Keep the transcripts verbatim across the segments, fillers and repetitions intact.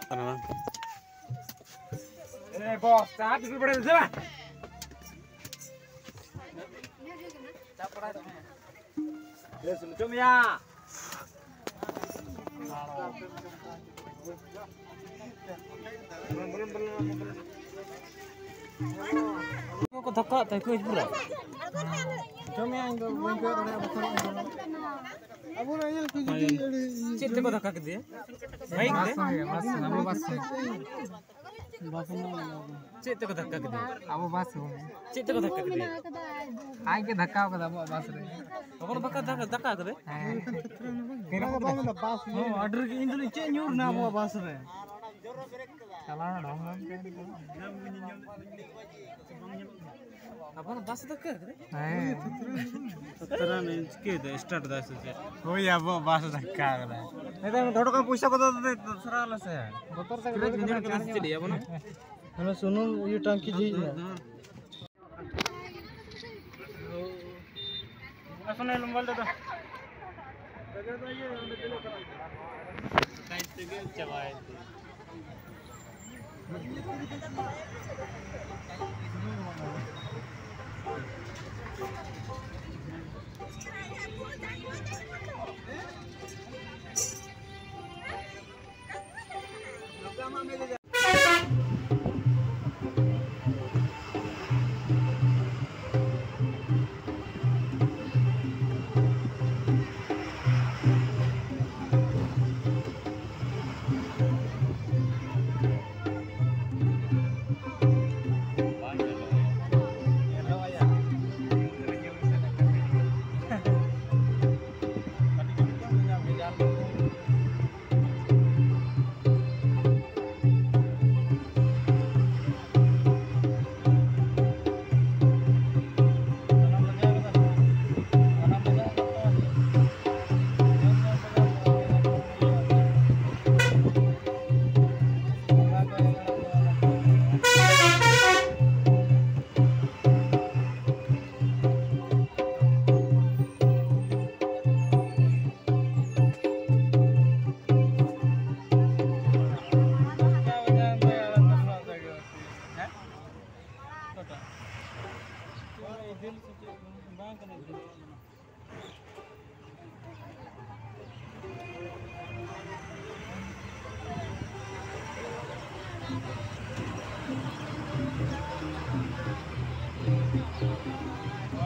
ᱠᱟᱱᱟ ᱵᱟᱝ? ᱮ ᱵᱚᱥ, ᱪᱟ ᱵᱤᱥᱠᱩᱴ ᱵᱟᱲᱟᱭ ᱢᱮᱥᱮ ᱵᱟᱝ? ᱮ ᱥᱩᱱᱩᱢ ᱪᱚᱢ ᱭᱟ᱾ ᱠᱚ ᱫᱷᱟᱠᱟ ᱛᱟᱭ ᱠᱚ ᱯᱩᱨᱟ᱾ ᱪᱚᱢ ᱭᱟ, ᱤᱧ ᱫᱚ ᱵᱟᱹᱧ ᱠᱚᱭᱚᱜ ᱫᱟᱲᱮᱭᱟᱜᱼᱟ, ᱵᱚᱛᱚᱨᱚᱜ ᱠᱟᱱᱟ᱾ ᱟᱵᱚ ᱨᱮᱱ ᱧᱮᱞ ᱠᱚ ᱡᱩᱫᱤ ᱟᱹᱰᱤ ᱪᱮᱫ ᱛᱮᱠᱚ ᱫᱷᱟᱠᱟ ᱠᱮᱫᱮᱭᱟ? ᱵᱟᱭᱤᱠ ᱛᱮ? ᱵᱟᱥ ᱦᱚᱸ ᱦᱩᱭᱩᱜᱼᱟ, ᱵᱟᱥ ᱦᱚᱸ, ᱟᱵᱚ ᱵᱟᱥ ᱦᱚᱸ᱾ ᱪᱮᱫ ᱛᱮᱠᱚ ᱫᱷᱟᱠᱟ ᱠᱮᱫᱮᱭᱟ? ᱟᱵᱚ ᱵᱟᱥ ᱦᱚᱸ᱾ ᱪᱮᱫ ᱛᱮᱠᱚ ᱫᱷᱟᱠᱟ ᱠᱮᱫᱮᱭᱟ? ᱟᱡ ᱜᱮ ᱫᱷᱟᱠᱟ ᱠᱟᱫᱟ ᱟᱵᱚᱣᱟᱜ ᱵᱟᱥ ᱨᱮ᱾ ᱟᱵᱚ ᱵᱟᱠᱟ ᱫᱷᱟᱠᱟ, ᱫᱷᱟᱠᱟ ᱠᱮᱫᱮ? ᱦᱮᱸ᱾ ᱦᱚᱸ, ᱟᱹᱰᱤ ᱨᱟᱹᱜᱤ, ᱤᱧ ᱫᱚ ᱪᱮᱫ ᱧᱩᱨ ᱱᱟ ᱟᱵᱚᱣᱟᱜ ᱵᱟᱥ ᱨᱮ? ᱪᱟᱞᱟᱣ ᱰᱷᱚᱝ ᱰᱷᱚᱝ ᱛᱮ᱾ ᱟᱵᱚᱣᱟᱜ ᱵᱟᱥ ᱫᱷᱟᱠᱟ ᱠᱮᱫᱮ? ᱦᱮᱸ᱾ ᱛᱚᱨᱟ ᱱᱤᱧ ᱪᱤᱠᱟᱹᱭᱮᱫᱟ, ᱥᱴᱟᱨᱴ ᱫᱟᱭ ᱥᱮ ᱪᱮᱫ? ᱦᱳᱭ, ᱟᱵᱚᱣᱟᱜ ᱵᱟᱥ ᱫᱷᱟᱠᱟ ᱠᱟᱫᱟᱭ᱾ ᱱᱤᱛᱚᱜ ᱰᱷᱚᱰᱚ ᱠᱟᱜ ᱯᱚᱭᱥᱟ ᱠᱚᱫᱚ ᱫᱚᱥᱨᱟ ᱟᱞᱮ ᱥᱮ᱾ ᱵᱚᱛᱚᱨ ᱛᱮ ᱥᱤᱨᱟᱡᱽ ᱜᱟᱹᱰᱤ ᱜᱚᱸᱡᱟᱲ ᱠᱟᱱᱟ ᱪᱟᱞᱟᱜ ᱥᱮ ᱪᱮᱫ ᱞᱟᱹᱭᱟ ᱵᱚᱱᱟ? ᱦᱟᱱᱟ ᱥᱩᱱᱩᱢ ᱤᱭᱟᱹ ᱴᱟᱝᱠᱤ ᱡᱷᱤᱡ ᱮᱱᱟ᱾ ᱟᱥᱚᱱᱮ ᱢᱳᱵᱟᱭᱤᱞ ᱫᱚ᱾ ᱪᱟᱵᱟᱭᱮᱱ ᱛᱤᱧᱟ᱾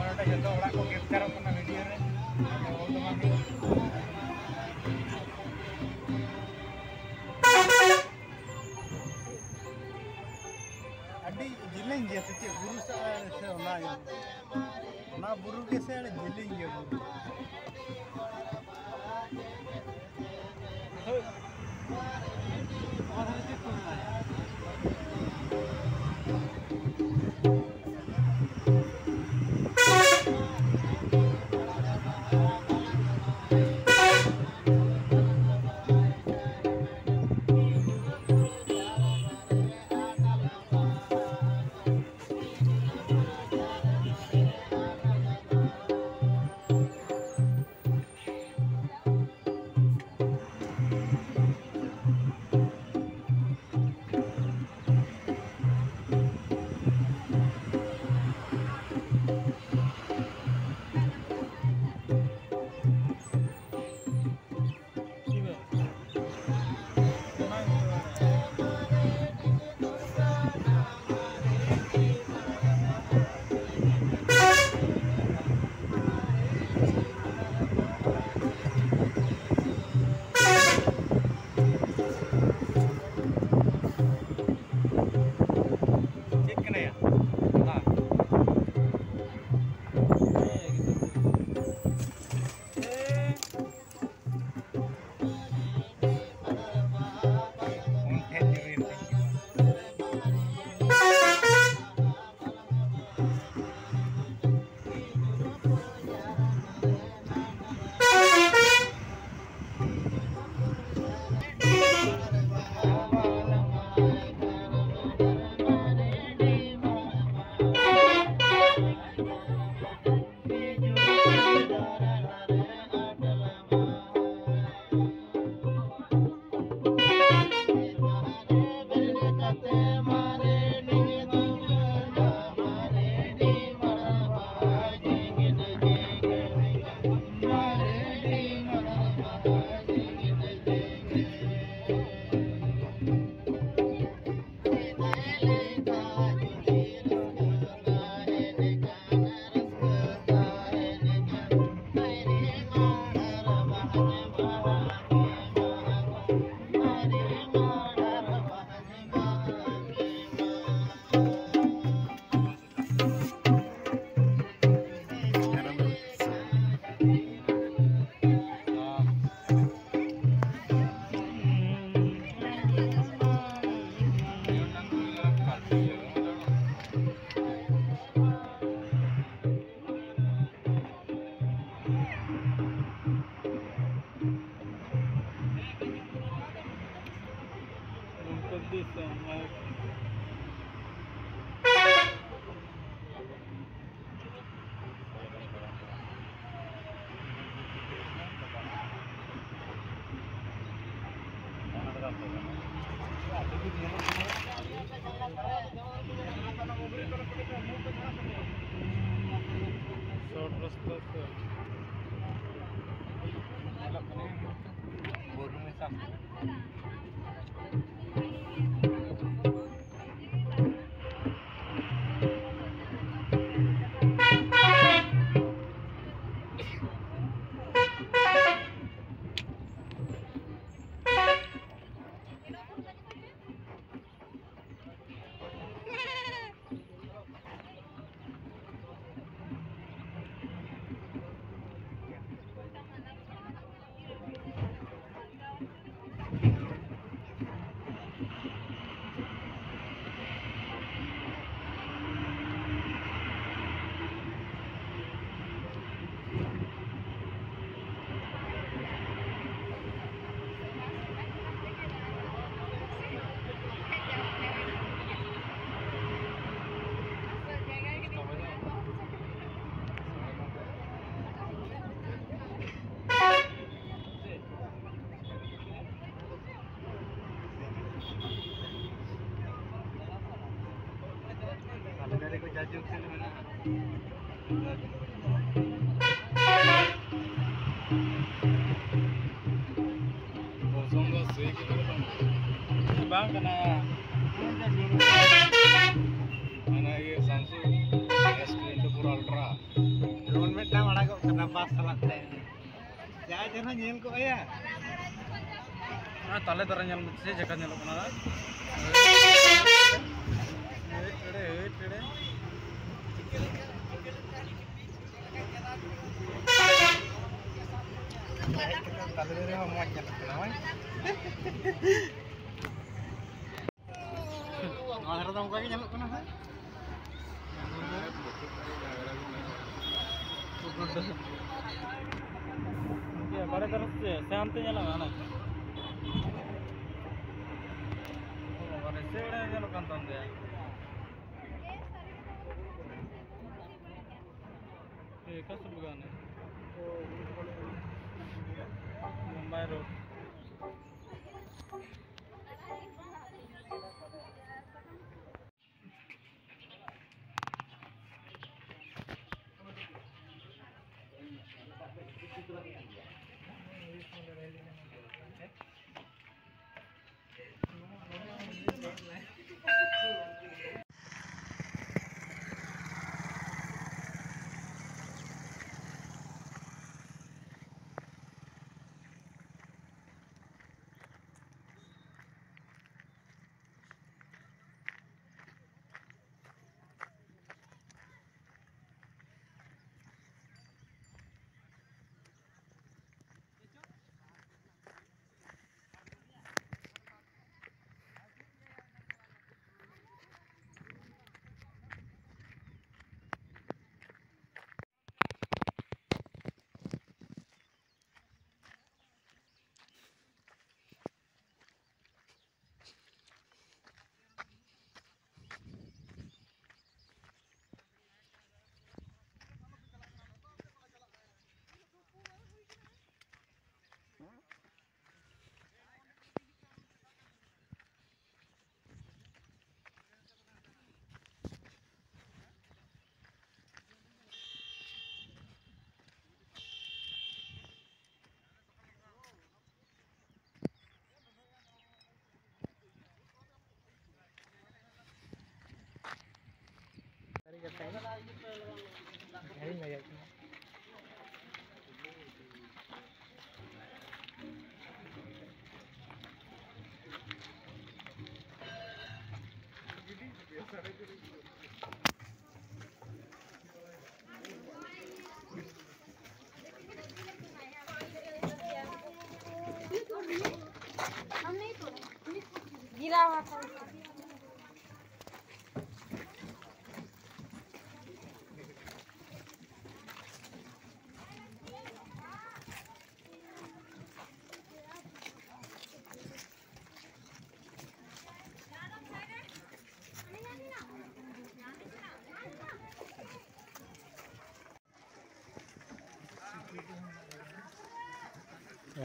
ᱱᱚᱰᱮ ᱡᱚᱛᱚ ᱚᱲᱟᱜ ᱠᱚ ᱠᱮᱯᱪᱟᱨᱚᱜ ᱠᱟᱱᱟ ᱵᱷᱤᱰᱤᱭᱳ ᱨᱮ᱾ ᱟᱫᱚ ᱚᱞ ᱫᱚ ᱵᱟᱝ ᱦᱩᱭᱩᱜᱼᱟ᱾ ᱟᱹᱰᱤ ᱡᱮᱞᱮᱧ ᱜᱮᱭᱟ ᱥᱮ ᱪᱮᱫ ᱵᱩᱨᱩ ᱥᱮ, ᱥᱮ ᱚᱱᱟ ᱜᱮ? ᱚᱱᱟ ᱵᱩᱨᱩ ᱜᱮ ᱥᱮ ᱟᱹᱰᱤ ᱡᱮᱞᱮᱧ ᱜᱮᱭᱟ ᱵᱩᱨᱩ? ᱪᱚᱵᱵᱤᱥ ᱥᱚ᱾ ᱥᱚᱨᱴ ᱨᱟᱥᱛᱟ ᱛᱮ ᱧᱮᱞᱚᱜ ᱠᱟᱱᱟ ᱵᱩᱨᱩ ᱢᱮᱥᱟ᱾ ᱟᱞᱮ ᱫᱟᱨᱮ ᱠᱚ ᱡᱟᱭᱡᱩᱜᱽ ᱛᱤᱱᱟᱹᱜ ᱢᱮᱱᱟᱜᱼᱟ? ᱵᱚᱥᱚᱱᱛ ᱫᱚ ᱥᱮᱭ ᱜᱮ ᱢᱮᱱᱟᱜᱼᱟ᱾ ᱵᱟᱝ ᱠᱟᱱᱟ᱾ ᱚᱱᱟ ᱤᱭᱟᱹ Samsung S twenty four ultra. Drone ᱢᱤᱫᱴᱟᱝ ᱟᱲᱟᱜᱚᱜ ᱠᱟᱱᱟ ᱵᱟᱥ ᱥᱟᱞᱟᱜ ᱛᱮ᱾ ᱡᱟ ᱪᱮᱦᱨᱟ ᱧᱮᱞ ᱠᱚᱜᱼᱟ ᱭᱟ᱾ ᱚᱱᱟ ᱛᱟᱞᱮ ᱫᱟᱨᱮ ᱧᱮᱞ ᱢᱮ, ᱪᱮᱫ ᱡᱟᱭᱜᱟ ᱧᱮᱞᱚᱜ ᱠᱟᱱᱟ᱾ ᱦᱟᱹᱴ ᱮᱲᱮ, ᱦᱟᱹᱴ ᱮᱲᱮ᱾ ᱛᱟᱞᱮ ᱫᱟᱨᱮ ᱦᱚᱸ ᱢᱚᱡᱽ ᱧᱮᱞᱚᱜ ᱠᱟᱱᱟ, ᱦᱳᱭ᱾ ᱱᱚᱣᱟ ᱫᱷᱟᱨᱮ ᱫᱚ ᱚᱱᱠᱟ ᱜᱮ ᱧᱮᱞᱚᱜ ᱠᱟᱱᱟ ᱦᱟᱸᱜ᱾ ᱵᱟᱲᱮ ᱫᱟᱨᱮ ᱥᱮ, ᱥᱮ ᱦᱟᱱᱛᱮ ᱧᱮᱞᱚᱜ ᱠᱟᱱᱟ? ᱪᱟᱞᱟᱜ ᱠᱟᱱ ᱛᱟᱢ ᱜᱮᱭᱟ᱾ ᱮ, ᱚᱠᱟ ᱥᱩᱨ ᱵᱟᱜᱟᱱ ᱨᱮ? ᱢᱩᱢᱵᱟᱭ ᱨᱳᱰ᱾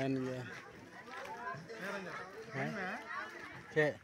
ᱮᱱ ᱜᱮ᱾ ᱦᱮᱸ? ᱪᱮᱫ?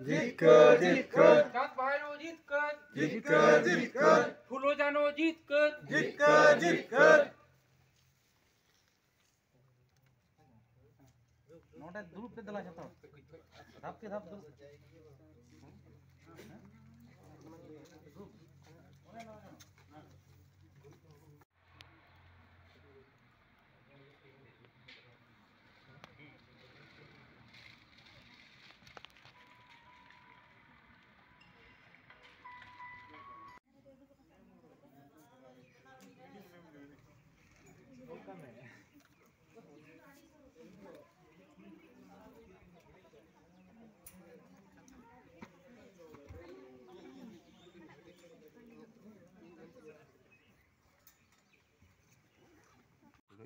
ᱡᱤᱛᱠᱟᱹᱨ, ᱡᱤᱛᱠᱟᱹᱨ᱾ ᱪᱟᱸᱫ ᱵᱷᱟᱭᱨᱳ ᱡᱤᱛᱠᱟᱹᱨ᱾ ᱡᱤᱛᱠᱟᱹᱨ, ᱡᱤᱛᱠᱟᱹᱨ᱾ ᱯᱷᱩᱞᱳ ᱡᱷᱟᱱᱳ ᱡᱤᱛᱠᱟᱹᱨ᱾ ᱡᱤᱛᱠᱟᱹᱨ, ᱡᱤᱛᱠᱟᱹᱨ᱾ ᱱᱚᱰᱮ ᱫᱩᱲᱩᱵ ᱯᱮ ᱫᱮᱞᱟ ᱡᱷᱚᱛᱚ᱾ ᱫᱷᱟᱯ ᱠᱮ ᱫᱷᱟᱯ ᱫᱩᱲᱩᱵ᱾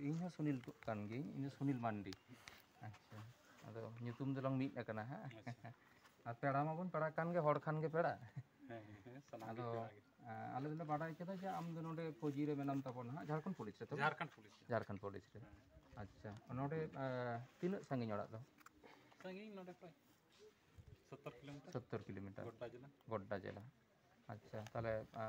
ᱤᱧ ᱦᱚᱸ ᱥᱩᱱᱤᱞ ᱠᱟᱱ ᱜᱤᱭᱟᱹᱧ, ᱤᱧ ᱫᱚ ᱥᱩᱱᱤᱞ ᱢᱟᱱᱰᱤ᱾ ᱟᱪᱪᱷᱟ, ᱟᱫᱚ ᱧᱩᱛᱩᱢ ᱫᱚᱞᱟᱝ ᱢᱤᱫ ᱟᱠᱟᱱᱟ ᱦᱟᱸᱜ᱾ ᱟᱪᱪᱷᱟ᱾ ᱟᱨ ᱯᱮᱲᱟ ᱢᱟᱵᱚᱱ ᱯᱮᱲᱟ ᱠᱟᱱ ᱜᱮ, ᱦᱚᱲ ᱠᱷᱟᱱ ᱜᱮ ᱯᱮᱲᱟ᱾ ᱦᱮᱸ, ᱦᱮᱸ, ᱥᱟᱱᱟᱢ ᱜᱮ ᱟᱫᱚ, ᱯᱮᱲᱟ ᱜᱮ᱾ ᱟ, ᱟᱞᱮ ᱫᱚᱞᱮ ᱵᱟᱰᱟᱭ ᱠᱮᱫᱟ ᱡᱮ ᱟᱢ ᱫᱚ ᱱᱚᱰᱮ ᱯᱷᱳᱡᱤ ᱨᱮ ᱢᱮᱱᱟᱢ ᱛᱟᱵᱚᱱᱟ ᱦᱟᱸᱜ, ᱡᱷᱟᱲᱠᱷᱚᱸᱰ ᱯᱩᱞᱤᱥ ᱨᱮ ᱛᱚ? ᱡᱷᱟᱲᱠᱷᱚᱸᱰ ᱯᱩᱞᱤᱥ ᱨᱮ᱾ ᱡᱷᱟᱲᱠᱷᱚᱸᱰ ᱯᱩᱞᱤᱥ ᱨᱮ᱾ ᱦᱮᱸ᱾ ᱟᱪᱪᱷᱟ, ᱱᱚᱰᱮ, ᱟ, ᱛᱤᱱᱟᱹᱜ ᱥᱟᱺᱜᱤᱧ ᱚᱲᱟᱜ ᱫᱚ? ᱥᱟᱺᱜᱤᱧ ᱱᱚᱰᱮ ᱠᱷᱚᱱ ᱥᱚᱛᱛᱚᱨ ᱠᱤᱞᱳᱢᱤᱴᱟᱨ᱾ ᱥᱚᱛᱛᱚᱨ ᱠᱤᱞᱳᱢᱤᱴᱟᱨ᱾ ᱜᱳᱰᱰᱟ ᱡᱮᱞᱟ᱾ ᱜᱳᱰᱰᱟ ᱡᱮᱞᱟ᱾ ᱟᱪᱪᱷᱟ, ᱛᱟᱦᱞᱮ, ᱟ,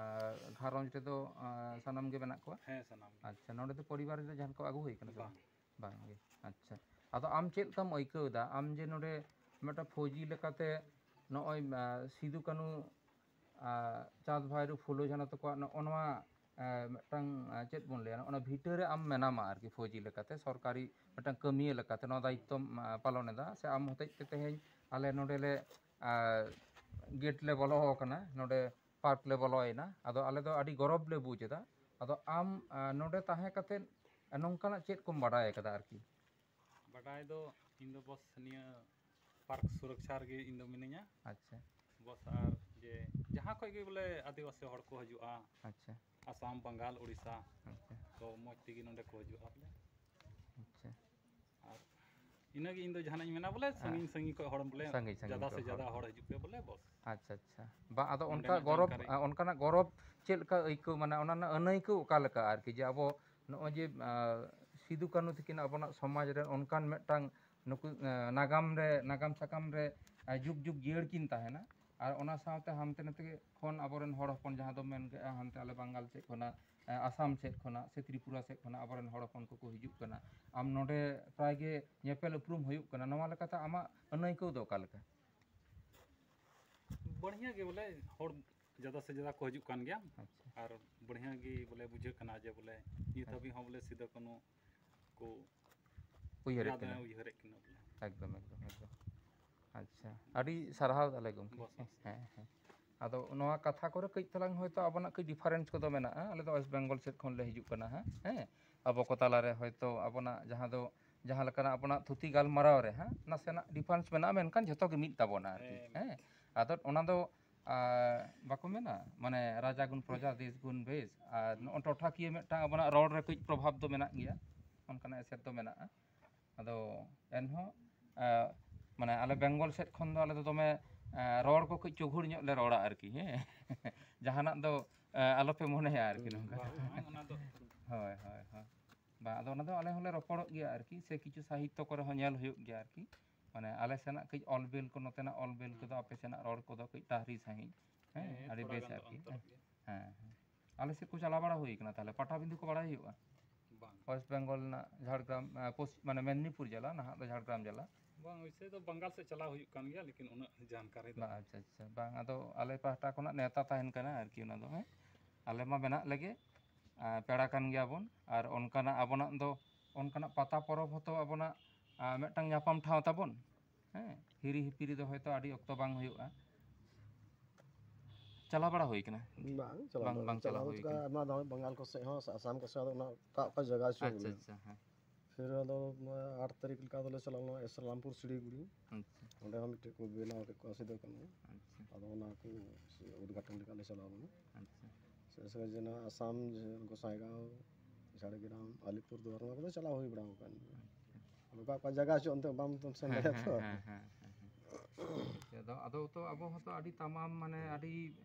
ᱜᱷᱟᱨᱚᱸᱡᱽ ᱨᱮᱫᱚ, ᱟ, ᱥᱟᱱᱟᱢ ᱜᱮ ᱢᱮᱱᱟᱜ ᱠᱚᱣᱟ? ᱦᱮᱸ, ᱥᱟᱱᱟᱢ ᱜᱮ᱾ ᱟᱪᱪᱷᱟ, ᱱᱚᱰᱮ ᱫᱚ ᱯᱚᱨᱤᱵᱟᱨ ᱨᱮ ᱡᱟᱦᱟᱸ ᱠᱚ ᱟᱹᱜᱩ ᱦᱩᱭ ᱠᱟᱱᱟ ᱥᱮ ᱵᱟᱝ? ᱵᱟᱝ᱾ ᱵᱟᱝ ᱜᱮ᱾ ᱟᱪᱪᱷᱟ, ᱟᱫᱚ ᱟᱢ ᱪᱮᱫ ᱞᱮᱠᱟᱢ ᱟᱹᱭᱠᱟᱹᱣ ᱮᱫᱟ? ᱟᱢ ᱡᱮ ᱱᱚᱰᱮ ᱢᱤᱫᱴᱟᱝ ᱯᱷᱳᱡᱤ ᱞᱮᱠᱟᱛᱮ ᱱᱚᱜᱼᱚᱭ, ᱟ, ᱥᱤᱫᱩ ᱠᱟᱹᱱᱩ, ᱟ, ᱪᱟᱸᱫᱽ ᱵᱷᱟᱭᱨᱳ ᱯᱷᱩᱞᱳ ᱡᱷᱟᱱᱳ ᱛᱟᱠᱚᱣᱟᱜ ᱱᱚᱜᱼᱚ ᱱᱚᱣᱟ ᱢᱤᱫᱴᱟᱝ ᱪᱮᱫ ᱵᱚᱱ ᱞᱟᱹᱭᱟ, ᱚᱱᱟ ᱵᱷᱤᱴᱟᱹ ᱨᱮ ᱟᱢ ᱢᱮᱱᱟᱢᱟ ᱟᱨᱠᱤ, ᱯᱷᱳᱣᱡᱤ ᱞᱮᱠᱟᱛᱮ, ᱥᱚᱨᱠᱟᱨᱤ ᱢᱤᱫᱴᱟᱝ ᱠᱟᱹᱢᱤᱭᱟᱹ ᱞᱮᱠᱟᱛᱮ ᱱᱚᱣᱟ ᱫᱟᱭᱤᱛᱛᱚᱢ ᱯᱟᱞᱚᱱ ᱮᱫᱟ, ᱥᱮ ᱟᱢ ᱦᱚᱛᱮᱡ ᱛᱮ ᱛᱮᱦᱮᱧ ᱟᱞᱮ ᱱᱚᱰᱮ ᱞᱮ ᱜᱮᱴ ᱞᱮ ᱵᱚᱞᱚ ᱟᱠᱟᱱᱟ, ᱱᱚᱰᱮ ᱯᱟᱨᱠ ᱞᱮ ᱵᱚᱞᱚᱭᱮᱱᱟ, ᱟᱫᱚ ᱟᱞᱮ ᱫᱚ ᱟᱹᱰᱤ ᱜᱚᱨᱚᱵᱽ ᱞᱮ ᱵᱩᱡᱽ ᱮᱫᱟ᱾ ᱟᱫᱚ ᱟᱢ ᱱᱚᱰᱮ ᱛᱟᱦᱮᱸ ᱠᱟᱛᱮᱫ ᱱᱚᱝᱠᱟᱱᱟᱜ ᱪᱮᱫ ᱠᱚᱢ ᱵᱟᱰᱟᱭ ᱟᱠᱟᱫᱟ ᱟᱨᱠᱤ? ᱵᱟᱰᱟᱭ ᱫᱚ ᱤᱧ ᱫᱚ ᱵᱚᱥ ᱱᱤᱭᱟᱹ ᱯᱟᱨᱠ ᱥᱩᱨᱚᱠᱪᱷᱟ ᱨᱮᱜᱮ ᱤᱧ ᱫᱚ ᱢᱤᱱᱟᱹᱧᱟ᱾ ᱟᱪᱪᱷᱟ᱾ ᱵᱚᱥ ᱟᱨ ᱡᱮ ᱡᱟᱦᱟᱸ ᱠᱷᱚᱡ ᱜᱮ ᱵᱚᱞᱮ ᱟᱹᱫᱤᱵᱟᱹᱥᱤ ᱦᱚᱲ ᱠᱚ ᱦᱤᱡᱩᱜᱼᱟ, ᱟᱪᱪᱷᱟ᱾ ᱟᱥᱟᱢ, ᱵᱟᱝᱜᱟᱞ, ᱳᱰᱤᱥᱟ, ᱟᱪᱪᱷᱟ᱾ ᱛᱚ ᱢᱚᱡᱽ ᱛᱮᱜᱮ ᱱᱚᱰᱮ ᱠᱚ ᱦᱤᱡᱩᱜᱼᱟ ᱵᱚᱞᱮ᱾ ᱟᱪᱪᱷᱟ᱾ ᱟᱨ ᱤᱱᱟᱹᱜᱮ ᱤᱧ ᱫᱚ ᱡᱟᱦᱟᱱᱟᱜ ᱤᱧ ᱢᱮᱱᱟ ᱵᱚᱞᱮ, ᱥᱟᱺᱜᱤᱧ ᱥᱟᱺᱜᱤᱧ ᱠᱷᱚᱡ ᱦᱚᱲ ᱵᱚᱞᱮ, ᱥᱟᱺᱜᱤᱧ ᱥᱟᱺᱜᱤᱧ ᱡᱟᱫᱟ ᱠᱷᱚᱡ ᱥᱮ ᱡᱟᱫᱟ ᱦᱚᱲ᱾ ᱦᱚᱲ ᱦᱤᱡᱩᱜ ᱯᱮ ᱵᱚᱞᱮ ᱵᱚᱥ᱾ ᱟᱪᱪᱷᱟ, ᱟᱪᱪᱷᱟ᱾ ᱵᱟ, ᱟᱫᱚ ᱚᱱᱠᱟ ᱱᱚᱰᱮᱱᱟᱜ ᱜᱚᱨᱚᱵᱽ, ᱡᱟᱱᱠᱟᱨᱤ᱾ ᱟ, ᱚᱱᱠᱟᱱᱟᱜ ᱜᱚᱨᱚᱵᱽ ᱪᱮᱫ ᱞᱮᱠᱟ ᱟᱹᱭᱠᱟᱹᱣ, ᱢᱟᱱᱮ ᱚᱱᱟ ᱨᱮᱱᱟᱜ ᱟᱹᱱᱟᱹᱭᱠᱟᱹᱣ ᱚᱠᱟ ᱞᱮᱠᱟ ᱟᱨᱠᱤ, ᱡᱮ ᱟᱵᱚ ᱱᱚᱜᱼᱚᱭ ᱡᱮ, ᱟ, ᱥᱤᱫᱩ ᱠᱟᱹᱱᱦᱩ ᱛᱟᱹᱠᱤᱱ ᱟᱵᱚᱱᱟᱜ ᱥᱚᱢᱟᱡᱽ ᱨᱮ ᱚᱱᱠᱟᱱ ᱢᱤᱫᱴᱟᱝ ᱱᱩᱠᱩ, ᱟ, ᱱᱟᱜᱟᱢ ᱨᱮ, ᱱᱟᱜᱟᱢ ᱥᱟᱠᱟᱢ ᱨᱮ, ᱟ, ᱡᱩᱜᱽ ᱡᱩᱜᱽ ᱡᱤᱭᱟᱹᱲ ᱠᱤᱱ ᱛᱟᱦᱮᱱᱟ, ᱟᱨ ᱚᱱᱟ ᱥᱟᱶᱛᱮ ᱦᱟᱱᱛᱮ ᱱᱟᱛᱮ ᱠᱷᱚᱱ ᱟᱵᱚᱨᱮᱱ ᱦᱚᱲ ᱦᱚᱯᱚᱱ, ᱡᱟᱦᱟᱸ ᱫᱚ ᱢᱮᱱ ᱠᱮᱜᱼᱟ, ᱦᱟᱱᱛᱮ ᱟᱞᱮ ᱵᱟᱝᱜᱟᱞ ᱥᱮᱫ ᱠᱷᱚᱱᱟᱜ, ᱟ, ᱟᱥᱟᱢ ᱥᱮᱫ ᱠᱷᱚᱱᱟᱜ ᱥᱮ ᱛᱨᱤᱯᱩᱨᱟ ᱥᱮᱫ ᱠᱷᱚᱱᱟᱜ ᱟᱵᱚᱨᱮᱱ ᱦᱚᱲ ᱦᱚᱯᱚᱱ ᱠᱚᱠᱚ ᱦᱤᱡᱩᱜ ᱠᱟᱱᱟ, ᱟᱢ ᱱᱚᱰᱮ ᱯᱨᱟᱭ ᱜᱮ ᱧᱮᱯᱮᱞ ᱩᱯᱨᱩᱢ ᱦᱩᱭᱩᱜ ᱠᱟᱱᱟ, ᱱᱚᱣᱟ ᱞᱮᱠᱟᱛᱮ ᱟᱢᱟᱜ ᱟᱹᱱᱟᱹᱭᱠᱟᱹᱣ ᱫᱚ ᱚᱠᱟ ᱞᱮᱠᱟ? ᱵᱟᱹᱲᱦᱤᱭᱟᱹ ᱜᱮ ᱵᱚᱞᱮ, ᱦᱚᱲ ᱡᱟᱫᱟ ᱥᱮ ᱡᱟᱫᱟ ᱠᱚ ᱦᱤᱡᱩᱜ ᱠᱟᱱ ᱜᱮᱭᱟ᱾ ᱟᱪᱪᱷᱟ᱾ ᱟᱨ ᱵᱟᱹᱲᱦᱤᱭᱟᱹ ᱜᱮ ᱵᱚᱞᱮ ᱵᱩᱡᱷᱟᱹᱜ ᱠᱟᱱᱟ ᱡᱮ ᱵᱚᱞᱮ ᱱᱤᱛ ᱦᱟᱹᱵᱤᱡ ᱦᱚᱸ ᱵᱚᱞᱮ ᱥᱤᱫᱩ ᱠᱟᱹᱱᱦᱩ ᱠᱚ ᱩᱭᱦᱟᱹᱨᱮᱫ ᱭᱟᱫ ᱠᱟᱱᱟ᱾ ᱩᱭᱦᱟᱹᱨᱮᱫ ᱠᱤᱱᱟ ᱵᱚᱞᱮ᱾ ᱮᱠᱫᱚᱢ, ᱮᱠᱫᱚᱢ, ᱮᱠᱫᱚᱢ᱾ ᱟᱪᱪᱷᱟ, ᱟᱹᱰᱤ ᱥᱟᱨᱦᱟᱣ ᱛᱟᱦᱞᱮ ᱜᱚᱢᱠᱮ᱾ ᱵᱚᱥ, ᱵᱚᱥ᱾ ᱦᱮᱸ, ᱦᱮᱸ᱾ ᱟᱫᱚ ᱱᱚᱣᱟ ᱠᱟᱛᱷᱟ ᱠᱚᱨᱮ ᱠᱟᱹᱡ ᱛᱟᱞᱟᱝ ᱦᱚᱭᱛᱳ ᱟᱵᱚᱱᱟᱜ ᱠᱟᱹᱡ ᱰᱤᱯᱷᱟᱨᱮᱱᱥ ᱠᱚᱫᱚ ᱢᱮᱱᱟᱜᱼᱟ᱾ ᱟᱞᱮ ᱫᱚ ᱳᱭᱮᱥᱴ ᱵᱮᱝᱜᱚᱞ ᱥᱮᱫ ᱠᱷᱚᱱ ᱞᱮ ᱦᱤᱡᱩᱜ ᱠᱟᱱᱟ ᱦᱟᱸᱜ, ᱦᱮᱸ᱾ ᱟᱵᱚ ᱠᱚ ᱛᱟᱞᱟᱨᱮ ᱦᱚᱭᱛᱳ ᱟᱵᱚᱱᱟᱜ ᱡᱟᱦᱟᱸ ᱫᱚ, ᱡᱟᱦᱟᱸ ᱞᱮᱠᱟᱱᱟᱜ ᱟᱵᱚᱱᱟᱜ ᱛᱷᱩᱛᱤ ᱜᱟᱞᱢᱟᱨᱟᱣ ᱨᱮ ᱦᱟᱸᱜ ᱱᱟᱥᱮᱱᱟᱜ ᱰᱤᱯᱷᱟᱨᱮᱱᱥ ᱢᱮᱱᱟᱜᱼᱟ, ᱢᱮᱱᱠᱷᱟᱱ ᱡᱷᱚᱛᱚ ᱜᱮ ᱢᱤᱫ ᱛᱟᱵᱚᱱᱟ ᱟᱨᱠᱤ, ᱦᱮᱸ᱾ ᱦᱮᱸ᱾ ᱟᱫᱚ ᱚᱱᱟ ᱫᱚ, ᱟᱨ, ᱵᱟᱠᱚ ᱢᱮᱱᱟ, ᱢᱟᱱᱮ, ᱨᱟᱡᱟ ᱜᱩᱱ ᱯᱨᱚᱡᱟ, ᱫᱮᱥ ᱜᱩᱱ ᱵᱮᱥ, ᱟᱨ ᱱᱚᱜᱼᱚ ᱴᱚᱴᱷᱟᱠᱤᱭᱟᱹ ᱢᱤᱫᱴᱟᱝ ᱟᱵᱚᱱᱟᱜ ᱨᱚᱲ ᱨᱮ ᱠᱟᱹᱡ ᱯᱨᱚᱵᱷᱟᱵᱽ ᱫᱚ ᱢᱮᱱᱟᱜ ᱜᱮᱭᱟ, ᱚᱱᱠᱟᱱᱟᱜ ᱮᱥᱮᱨ ᱫᱚ ᱢᱮᱱᱟᱜᱼᱟ᱾ ᱟᱫᱚ ᱮᱱᱦᱚᱸ, ᱟ, ᱢᱟᱱᱮ, ᱟᱞᱮ ᱵᱮᱝᱜᱚᱞ ᱥᱮᱫ ᱠᱷᱚᱱ ᱫᱚ ᱟᱞᱮ ᱫᱚ ᱫᱚᱢᱮ, ᱟ, ᱨᱚᱲ ᱠᱚ ᱠᱟᱹᱡ ᱪᱩᱜᱩᱲ ᱧᱚᱜ ᱞᱮ ᱨᱚᱲᱟ ᱟᱨᱠᱤ, ᱦᱮᱸ᱾ ᱡᱟᱦᱟᱱᱟᱜ ᱫᱚ, ᱟ, ᱟᱞᱚᱯᱮ ᱢᱚᱱᱮᱭᱟ ᱟᱨᱠᱤ, ᱱᱚᱝᱠᱟ᱾ ᱵᱟᱝ, ᱵᱟᱝ, ᱚᱱᱟ ᱫᱚ ᱦᱳᱭ, ᱦᱳᱭ, ᱦᱳᱭ᱾ ᱵᱟᱝ, ᱟᱫᱚ ᱚᱱᱟ ᱫᱚ ᱟᱞᱮ ᱦᱚᱸᱞᱮ ᱨᱚᱯᱚᱲᱚᱜ ᱜᱮᱭᱟ ᱟᱨᱠᱤ, ᱥᱮ ᱠᱤᱪᱷᱩ ᱥᱟᱦᱤᱛᱛᱚ ᱠᱚᱨᱮ ᱦᱚᱸ ᱧᱮᱞ ᱦᱩᱭᱩᱜ ᱜᱮᱭᱟ ᱟᱨᱠᱤ᱾ ᱢᱟᱱᱮ, ᱟᱞᱮ ᱥᱮᱱᱟᱜ ᱠᱟᱹᱡ ᱚᱞ ᱵᱤᱞ ᱠᱚ, ᱱᱚᱛᱮᱱᱟᱜ ᱚᱞ ᱵᱤᱞ ᱠᱚᱫᱚ ᱟᱯᱮ ᱥᱮᱱᱟᱜ ᱨᱚᱲ ᱠᱚᱫᱚ ᱠᱟᱹᱡ ᱴᱟᱦᱨᱤ ᱥᱟᱺᱦᱤᱡ, ᱦᱮᱸ, ᱦᱮᱸ, ᱟᱹᱰᱤ ᱛᱷᱚᱲᱟ ᱵᱮᱥ ᱜᱟᱱ ᱫᱚ ᱟᱨᱠᱤ᱾ ᱚᱱᱛᱚᱨᱚᱜ ᱜᱮᱭᱟ᱾ ᱦᱮᱸ, ᱦᱮᱸ᱾ ᱟᱞᱮ ᱥᱮᱫ ᱠᱚ ᱪᱟᱞᱟᱣ ᱵᱟᱲᱟ ᱦᱩᱭ ᱠᱟᱱᱟ, ᱛᱟᱦᱞᱮ ᱯᱟᱴᱟᱵᱤᱸᱫᱷᱟᱹ ᱠᱚ ᱵᱟᱲᱟᱭ ᱦᱩᱭᱩᱜᱼᱟ? ᱵᱟᱝ᱾ ᱳᱭᱮᱥᱴ ᱵᱮᱝᱜᱚᱞ ᱨᱮᱱᱟᱜ ᱡᱷᱟᱲᱜᱨᱟᱢ, ᱟ, ᱯᱚᱥ-, ᱢᱟᱱᱮ, ᱢᱮᱫᱽᱱᱤᱯᱩᱨ ᱡᱮᱞᱟ, ᱱᱟᱦᱟᱜ ᱫᱚ ᱡᱷᱟᱲᱜᱨᱟᱢ ᱡᱮᱞᱟ᱾ ᱵᱟᱝ, ᱳᱭᱥᱮ ᱫᱚ ᱵᱟᱝᱜᱟᱞ ᱥᱮᱫ ᱪᱟᱞᱟᱣ ᱦᱩᱭᱩᱜ ᱠᱟᱱ ᱜᱮᱭᱟ, ᱞᱮᱠᱤᱱ ᱩᱱᱟᱹᱜ ᱡᱟᱱᱠᱟᱨᱤ ᱫᱚ ᱵᱟᱝ, ᱟᱪᱪᱷᱟ, ᱟᱪᱪᱷᱟ᱾ ᱵᱟᱝ, ᱟᱫᱚ ᱟᱞᱮ ᱯᱟᱦᱴᱟ ᱠᱷᱚᱱᱟᱜ ᱱᱮᱣᱛᱟ ᱛᱟᱦᱮᱱ ᱠᱟᱱᱟ ᱟᱨᱠᱤ, ᱚᱱᱟ ᱫᱚ, ᱦᱮᱸ᱾ ᱟᱞᱮ ᱢᱟ ᱢᱮᱱᱟᱜ ᱞᱮᱜᱮ, ᱟᱨ ᱯᱮᱲᱟ ᱠᱟᱱ ᱜᱮᱭᱟᱵᱚᱱ᱾ ᱟᱨ ᱚᱱᱠᱟᱱᱟᱜ ᱟᱵᱚᱱᱟᱜ ᱫᱚ, ᱚᱱᱠᱟᱱᱟᱜ ᱯᱟᱛᱟ ᱯᱚᱨᱚᱵᱽ ᱦᱚᱸᱛᱚ ᱟᱵᱚᱱᱟᱜ, ᱟᱨ ᱢᱤᱫᱴᱟᱝ ᱧᱟᱯᱟᱢ ᱴᱷᱟᱶ ᱛᱟᱵᱚᱱ᱾ ᱦᱮᱸ, ᱦᱤᱨᱤ ᱦᱤᱯᱤᱨᱤ ᱫᱚ ᱦᱚᱭᱛᱳ ᱟᱹᱰᱤ ᱚᱠᱛᱚ ᱵᱟᱝ ᱦᱩᱭᱩᱜᱼᱟ᱾ ᱪᱟᱞᱟᱣ ᱵᱟᱲᱟ ᱦᱩᱭ ᱠᱟᱱᱟ? ᱵᱟᱝ, ᱪᱟᱞᱟᱣ ᱵᱟᱝ, ᱫᱚ ᱵᱟᱝ ᱪᱟᱞᱟᱣ ᱪᱟᱞᱟᱣ ᱦᱩᱭ ᱦᱩᱭ ᱠᱟᱱᱟ᱾ ᱠᱟᱱᱟ᱾ ᱟᱭᱢᱟ ᱫᱷᱟᱣ ᱵᱟᱝᱜᱟᱞ ᱠᱚ ᱥᱮᱫ ᱦᱚᱸ, ᱟᱥᱟᱢ ᱠᱚ ᱥᱮᱫ ᱦᱚᱸ, ᱚᱱᱟ ᱚᱠᱟ, ᱚᱠᱟ ᱡᱟᱭᱜᱟ ᱦᱤᱥᱟᱹᱵ ᱟᱪᱪᱷᱟ, ᱵᱚᱞᱮ᱾ ᱟᱪᱪᱷᱟ, ᱦᱮᱸ᱾ ᱯᱷᱤᱨ ᱟᱫᱚ, ᱟᱴ ᱛᱟᱹᱨᱤᱠᱷ ᱞᱮᱠᱟ ᱫᱚᱞᱮ ᱪᱟᱞᱟᱣ ᱞᱮᱱᱟ ᱮᱥᱞᱟᱢᱯᱩᱨ ᱥᱤᱲᱤᱜᱩᱲᱤ᱾ ᱟᱪᱪᱷᱟ᱾ ᱚᱸᱰᱮ ᱦᱚᱸ ᱢᱤᱫᱴᱮᱡ ᱠᱚ ᱵᱮᱱᱟᱣ ᱠᱮᱫ ᱠᱚᱣᱟ ᱥᱤᱫᱩ ᱠᱟᱹᱱᱦᱩ᱾ ᱟᱪᱪᱷᱟ᱾ ᱟᱫᱚ ᱚᱱᱟ ᱠᱚ ᱩᱫᱽᱜᱷᱟᱴᱚᱱ ᱞᱮᱠᱟ ᱞᱮ ᱪᱟᱞᱟᱣ ᱞᱮᱱᱟ᱾ ᱟᱪᱪᱷᱟ᱾ ᱥᱮ ᱥᱮ ᱡᱮᱱᱟ ᱟᱥᱟᱢ, ᱡᱮ ᱜᱚᱸᱥᱟᱭᱜᱟᱸᱣ, ᱡᱷᱟᱲᱜᱨᱟᱢ, ᱟᱞᱤᱯᱩᱨ ᱫᱩᱣᱟᱨ, ᱚᱱᱟ ᱠᱚᱫᱚ ᱪᱟᱞᱟᱣ ᱦᱩᱭ ᱵᱟᱲᱟ ᱟᱠᱟᱱ ᱜᱮᱭᱟ᱾ ᱟᱪᱪᱷᱟ᱾ ᱟᱫᱚ ᱚᱠᱟ, ᱚᱠᱟ ᱡᱟᱭᱜᱟ ᱦᱚᱪᱚ ᱚᱱᱛᱮ ᱵᱟᱢ ᱛᱚᱢ ᱥᱮᱱ ᱦᱮᱸ, ᱫᱟᱲᱮᱭᱟᱜᱼᱟ ᱦᱮᱸ, ᱛᱚ᱾ ᱦᱮᱸ, ᱦᱮᱸ, ᱦᱮᱸ, ᱦᱮᱸ᱾ ᱟᱫᱚ, ᱟᱫᱚ ᱛᱚ ᱟᱵᱚ ᱦᱚᱸᱛᱚ ᱟᱹᱰᱤ ᱛᱟᱢᱟᱢ, ᱢᱟᱱᱮ, ᱟᱹᱰᱤ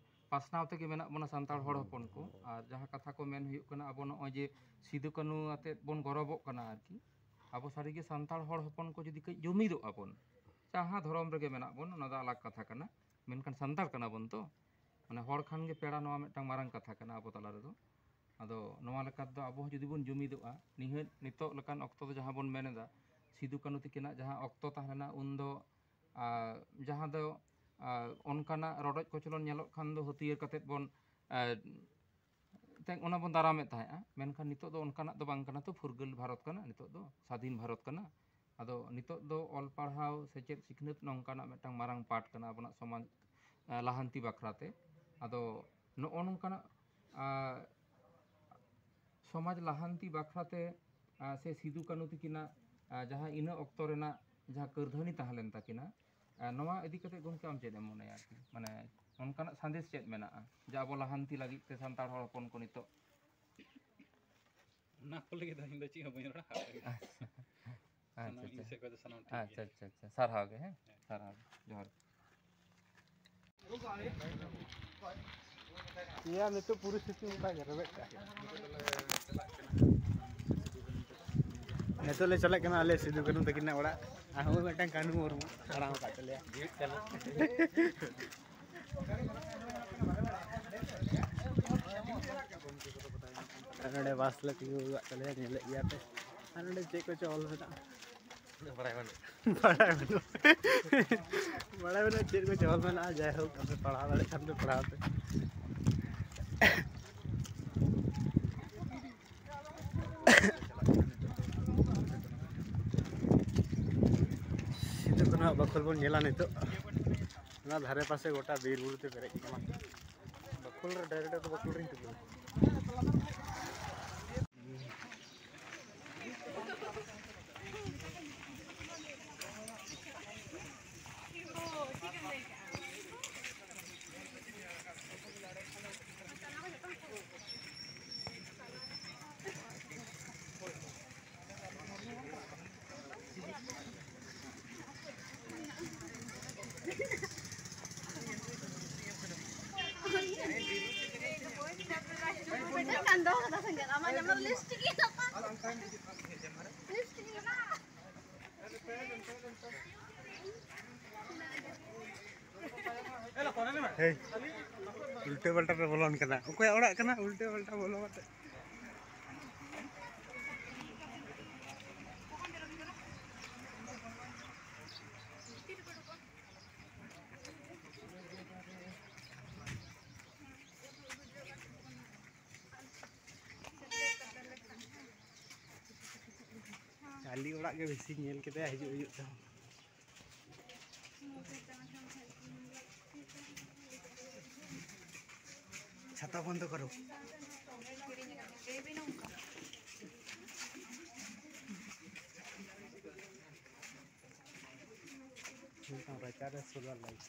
ᱯᱟᱥᱱᱟᱣ ᱛᱮᱜᱮ ᱢᱮᱱᱟᱜ ᱵᱚᱱᱟ ᱥᱟᱱᱛᱟᱲ ᱦᱚᱲ ᱦᱚᱯᱚᱱ ᱠᱚ᱾ ᱟᱨ ᱡᱟᱦᱟᱸ ᱠᱟᱛᱷᱟ ᱠᱚ ᱢᱮᱱ ᱦᱩᱭᱩᱜ ᱠᱟᱱᱟ, ᱟᱵᱚ ᱱᱚᱜᱼᱚᱭ ᱡᱮ ᱥᱤᱫᱩ ᱠᱟᱹᱱᱦᱩ ᱟᱛᱮᱫ ᱵᱚᱱ ᱜᱚᱨᱚᱵᱚᱜ ᱠᱟᱱᱟ ᱟᱨᱠᱤ, ᱟᱵᱚ ᱥᱟᱹᱨᱤᱜᱮ ᱥᱟᱱᱛᱟᱲ ᱦᱚᱲ ᱦᱚᱯᱚᱱ ᱠᱚ ᱡᱩᱫᱤ ᱠᱟᱹᱡ ᱡᱩᱢᱤᱫᱚᱜ ᱟᱵᱚᱱ, ᱡᱟᱦᱟᱸ ᱫᱷᱚᱨᱚᱢ ᱨᱮᱜᱮ ᱢᱮᱱᱟᱜ ᱵᱚᱱ, ᱚᱱᱟ ᱫᱚ ᱟᱞᱟᱜᱽ ᱠᱟᱛᱷᱟ ᱠᱟᱱᱟ, ᱢᱮᱱᱠᱷᱟᱱ ᱥᱟᱱᱛᱟᱲ ᱠᱟᱱᱟ ᱵᱚᱱ ᱛᱚ, ᱢᱟᱱᱮ, ᱦᱚᱲ ᱠᱷᱟᱱ ᱜᱮ ᱯᱮᱲᱟ, ᱱᱚᱣᱟ ᱢᱤᱫᱴᱟᱝ ᱢᱟᱨᱟᱝ ᱠᱟᱛᱷᱟ ᱠᱟᱱᱟ ᱟᱵᱚ ᱛᱟᱞᱟ ᱨᱮᱫᱚ᱾ ᱟᱫᱚ ᱱᱚᱣᱟ ᱞᱮᱠᱟ ᱛᱮᱫᱚ ᱟᱵᱚ ᱦᱚᱸ ᱡᱩᱫᱤ ᱵᱚᱱ ᱡᱩᱢᱤᱫᱚᱜᱼᱟ, ᱱᱤᱦᱟᱹᱛ ᱱᱤᱛᱚᱜ ᱞᱮᱠᱟᱱ ᱚᱠᱛᱚ ᱫᱚ ᱡᱟᱦᱟᱸ ᱵᱚᱱ ᱢᱮᱱ ᱮᱫᱟ, ᱥᱤᱫᱩ ᱠᱟᱹᱱᱦᱩ ᱛᱤᱠᱤᱱᱟᱜ ᱡᱟᱦᱟᱸ ᱚᱠᱛᱚ ᱛᱟᱦᱮᱸ ᱞᱮᱱᱟ, ᱩᱱᱫᱚ, ᱟᱨ ᱡᱟᱦᱟᱸ ᱫᱚ, ᱟᱨ ᱚᱱᱠᱟᱱᱟᱜ ᱨᱚᱰᱚᱡ ᱠᱚᱪᱞᱚᱱ ᱧᱮᱞᱚᱜ ᱠᱷᱟᱱ ᱫᱚ ᱦᱟᱹᱛᱭᱟᱹᱨ ᱠᱟᱛᱮᱫ ᱵᱚᱱ, ᱟᱨ ᱛᱮ-, ᱚᱱᱟ ᱵᱚᱱ ᱫᱟᱨᱟᱢᱮᱫ ᱛᱟᱦᱮᱸᱜᱼᱟ᱾ ᱢᱮᱱᱠᱷᱟᱱ ᱱᱤᱛᱚᱜ ᱫᱚ ᱚᱱᱠᱟᱱᱟᱜ ᱫᱚ ᱵᱟᱝ ᱠᱟᱱᱟ ᱛᱚ, ᱯᱷᱩᱨᱜᱟᱹᱞ ᱵᱷᱟᱨᱚᱛ ᱠᱟᱱᱟ ᱱᱤᱛᱚᱜ ᱫᱚ, ᱥᱟᱫᱷᱤᱱ ᱵᱷᱟᱨᱚᱛ ᱠᱟᱱᱟ᱾ ᱟᱫᱚ ᱱᱤᱛᱚᱜ ᱫᱚ ᱚᱞ ᱯᱟᱲᱦᱟᱣ, ᱥᱮᱪᱮᱫ, ᱥᱤᱠᱷᱱᱟᱹᱛ ᱱᱚᱝᱠᱟᱱᱟᱜ ᱢᱤᱫᱴᱟᱝ ᱢᱟᱨᱟᱝ ᱯᱟᱴ ᱠᱟᱱᱟ ᱟᱵᱚᱱᱟᱜ ᱥᱚᱢᱟᱡᱽ, ᱮ, ᱞᱟᱦᱟᱱᱛᱤ ᱵᱟᱠᱷᱨᱟ ᱛᱮ᱾ ᱟᱫᱚ ᱱᱚᱜᱼᱚ ᱱᱚᱝᱠᱟᱱᱟᱜ, ᱟ, ᱥᱚᱢᱟᱡᱽ ᱞᱟᱦᱟᱱᱛᱤ ᱵᱟᱠᱷᱨᱟ ᱛᱮ, ᱟ, ᱥᱮ ᱥᱤᱫᱩ ᱠᱟᱹᱱᱦᱩ ᱛᱤᱠᱤᱱᱟᱜ, ᱟ, ᱡᱟᱦᱟᱸ ᱤᱱᱟᱹ ᱚᱠᱛᱚ ᱨᱮᱱᱟᱜ ᱡᱟᱦᱟᱸ ᱠᱟᱹᱨᱫᱷᱟᱹᱱᱤ ᱛᱟᱦᱮᱸ ᱞᱮᱱ ᱛᱟᱹᱠᱤᱱᱟ, ᱟ, ᱱᱚᱣᱟ ᱤᱫᱤ ᱠᱟᱛᱮ ᱜᱚᱢᱠᱮ ᱟᱢ ᱪᱮᱫ ᱮᱢ ᱢᱚᱱᱮᱭᱟ ᱟᱨᱠᱤ? ᱢᱟᱱᱮ, ᱚᱱᱠᱟᱱᱟᱜ ᱥᱟᱸᱫᱮᱥ ᱪᱮᱫ ᱢᱮᱱᱟᱜᱼᱟ ᱡᱮ ᱟᱵᱚ ᱞᱟᱦᱟᱱᱛᱤ ᱞᱟᱹᱜᱤᱫ ᱛᱮ ᱥᱟᱱᱛᱟᱲ ᱦᱚᱲ ᱦᱚᱯᱚᱱ ᱠᱚ ᱱᱤᱛᱚᱜ? ᱚᱱᱟ ᱠᱚ ᱞᱟᱹᱜᱤᱫ ᱫᱚ ᱤᱧ ᱫᱚ ᱪᱮᱫ ᱦᱚᱸ ᱵᱟᱹᱧ ᱨᱚᱲᱟ᱾ ᱟᱪᱪᱷᱟ, ᱥᱟᱱᱟᱢ ᱟᱪᱪᱷᱟ, ᱤᱧ ᱟᱪᱪᱷᱟ᱾ ᱥᱮᱫ ᱠᱷᱚᱱ ᱫᱚ ᱥᱟᱱᱟᱢ ᱴᱷᱤᱠ ᱟᱪᱪᱷᱟ, ᱜᱮᱭᱟ᱾ ᱟᱪᱪᱷᱟ, ᱟᱪᱪᱷᱟ᱾ ᱥᱟᱨᱦᱟᱣ ᱜᱮ, ᱦᱮᱸ? ᱦᱮᱸ᱾ ᱥᱟᱨᱦᱟᱣ ᱜᱮ᱾ ᱡᱚᱦᱟᱨ ᱜᱮ᱾ ᱤᱭᱟ, ᱱᱤᱛᱚᱜ ᱯᱚᱨᱤᱥᱛᱷᱤᱛᱤ ᱚᱱᱠᱟ ᱜᱮ ᱨᱮᱵᱮᱫ ᱠᱟᱜ ᱦᱩᱭᱩᱜᱼᱟ᱾ ᱱᱤᱛᱚᱜ ᱞᱮ ᱪᱟᱞᱟᱜ ᱠᱟᱱᱟ ᱟᱞᱮ ᱥᱤᱫᱩ ᱠᱟᱹᱱᱦᱩ ᱛᱟᱹᱠᱤᱱᱟᱜ ᱚᱲᱟᱜ᱾ ᱟᱨ ᱦᱚᱸ ᱢᱤᱫᱴᱟᱝ ᱠᱟᱹᱱᱦᱩ ᱢᱩᱨᱢᱩ ᱦᱟᱲᱟᱢ ᱟᱠᱟᱫ ᱛᱟᱞᱮᱭᱟ᱾ ᱟᱨ ᱱᱚᱰᱮ ᱵᱟᱥ ᱞᱮ ᱛᱤᱸᱜᱩ ᱟᱠᱟᱫ ᱛᱟᱞᱮᱭᱟ, ᱧᱮᱞᱮᱫ ᱜᱮᱭᱟ ᱯᱮ᱾ ᱟᱨ ᱱᱚᱰᱮ ᱪᱮᱫ ᱠᱚᱪᱚ ᱚᱞ ᱢᱮᱱᱟᱜᱼᱟ᱾ ᱵᱟᱲᱟᱭ ᱵᱟᱹᱱᱩᱜ᱾ ᱵᱟᱲᱟᱭ ᱵᱟᱹᱱᱩᱜ᱾ ᱵᱟᱲᱟᱭ ᱵᱟᱹᱱᱩᱜ ᱪᱮᱫ ᱠᱚ ᱪᱚᱞ ᱢᱮᱱᱟᱜᱼᱟ, ᱡᱟᱭᱦᱳᱠ, ᱟᱯᱮ ᱯᱟᱲᱦᱟᱣ ᱫᱟᱲᱮᱭᱟᱜ ᱠᱷᱟᱱ ᱯᱮ ᱯᱟᱲᱦᱟᱣ ᱯᱮ᱾ ᱱᱚᱣᱟ ᱵᱟᱠᱷᱳᱞ ᱵᱚᱱ ᱧᱮᱞᱟ ᱱᱤᱛᱚᱜ᱾ ᱱᱚᱣᱟ ᱫᱷᱟᱨᱮ ᱯᱟᱥᱮ ᱜᱚᱴᱟ ᱵᱤᱨ ᱵᱩᱨᱩ ᱛᱮ ᱯᱮᱨᱮᱡ ᱟᱠᱟᱱᱟ᱾ ᱵᱟᱠᱷᱳᱞ ᱨᱮ direct ᱫᱚ ᱵᱟᱠᱷᱳᱞ ᱨᱮᱧ ᱛᱩᱞᱟᱹᱣᱟ᱾ ᱢᱤᱫᱴᱟᱝ ᱠᱟᱱ ᱫᱚᱦᱚ ᱠᱟᱫᱟ ᱥᱮᱸᱜᱮᱞ, ᱟᱢᱟᱜ ᱧᱟᱢ ᱞᱤᱯᱥᱴᱤᱠ ᱤᱧ ᱦᱟᱛᱟᱣ ᱞᱤᱯᱥᱴᱤᱠ ᱤᱧ ᱦᱟᱛᱟᱣ᱾ ᱦᱮᱭ, ᱩᱞᱴᱟᱹ ᱯᱟᱞᱴᱟ ᱯᱮ ᱵᱚᱞᱚᱱ ᱠᱟᱱᱟ᱾ ᱚᱠᱚᱭᱟᱜ ᱚᱲᱟᱜ ᱠᱟᱱᱟ ᱩᱞᱴᱟᱹ ᱯᱟᱞᱴᱟ ᱵᱚᱞᱚ ᱠᱟᱛᱮ? ᱠᱟᱹᱞᱤ ᱚᱲᱟᱜ ᱜᱮ ᱵᱮᱥᱤ ᱧᱮᱞ ᱠᱮᱫᱟᱭ ᱦᱤᱡᱩᱜ ᱦᱤᱡᱩᱜ ᱛᱮᱦᱚᱸ᱾ ᱪᱷᱟᱛᱟ ᱵᱚᱱᱫᱚ ᱠᱚᱨᱚ᱾ ᱢᱤᱫᱴᱟᱝ ᱨᱟᱪᱟᱨᱮ solar light᱾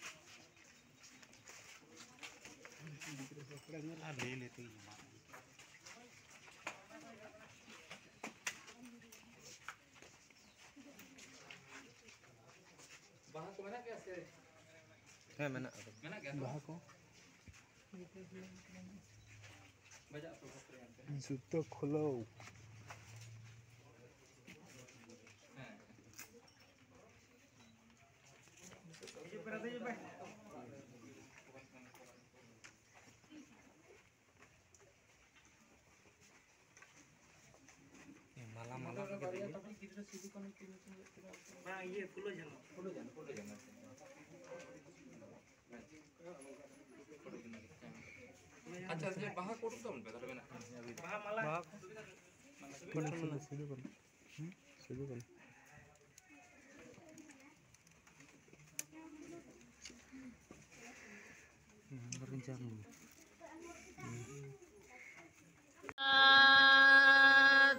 ᱟᱨ ᱞᱟᱹᱭ ᱞᱟᱹᱭ ᱛᱮᱜᱮᱧ ᱮᱢᱟᱜ ᱢᱮ᱾ ᱵᱟᱦᱟ ᱠᱚ ᱢᱮᱱᱟᱜ ᱜᱮᱭᱟ ᱥᱮ? ᱦᱮᱸ, ᱢᱮᱱᱟᱜ ᱟᱠᱟᱫᱟ᱾ ᱢᱮᱱᱟᱜ ᱜᱮᱭᱟ ᱛᱚ? ᱵᱟᱦᱟ ᱠᱚ᱾ ᱵᱟᱡᱟᱜ ᱟᱠᱚ ᱵᱟᱠᱚ ᱮᱱᱛᱮ᱾ ᱡᱩᱛᱟᱹ ᱠᱷᱩᱞᱟᱹᱣ᱾ ᱦᱮᱸ᱾ ᱢᱟᱞᱟ, ᱢᱟᱞᱟ ᱠᱚ ᱵᱟᱨᱭᱟ ᱛᱟᱵᱚᱱ ᱜᱤᱫᱽᱨᱟᱹ ᱥᱤᱫᱩ ᱠᱟᱹᱱᱦᱩ ᱠᱤᱱ ᱧᱩᱛᱩᱢ ᱞᱮᱫ ᱠᱤᱱᱟ᱾ ᱵᱟᱝ, ᱤᱭᱟᱹ ᱯᱷᱩᱞᱳ ᱡᱷᱟᱱᱳ᱾ ᱯᱷᱩᱞᱳ ᱡᱷᱟᱱᱳ, ᱯᱷᱩᱞᱳ ᱡᱷᱟᱱᱳ᱾ ᱟᱪᱪᱷᱟ, ᱡᱮ ᱵᱟᱦᱟ ᱠᱚ ᱩᱰᱩᱠ ᱛᱟᱵᱚᱱ ᱯᱮ, ᱛᱟᱦᱞᱮ ᱢᱮᱱᱟᱜᱼᱟ᱾ ᱵᱟᱦᱟ ᱢᱟᱞᱟ᱾ ᱵᱟᱦᱟ ᱠᱚ᱾ ᱥᱤᱫᱩ ᱠᱟᱹᱱᱦᱩ᱾ ᱦᱩᱸ? ᱥᱤᱫᱩ ᱠᱟᱹᱱᱦᱩ᱾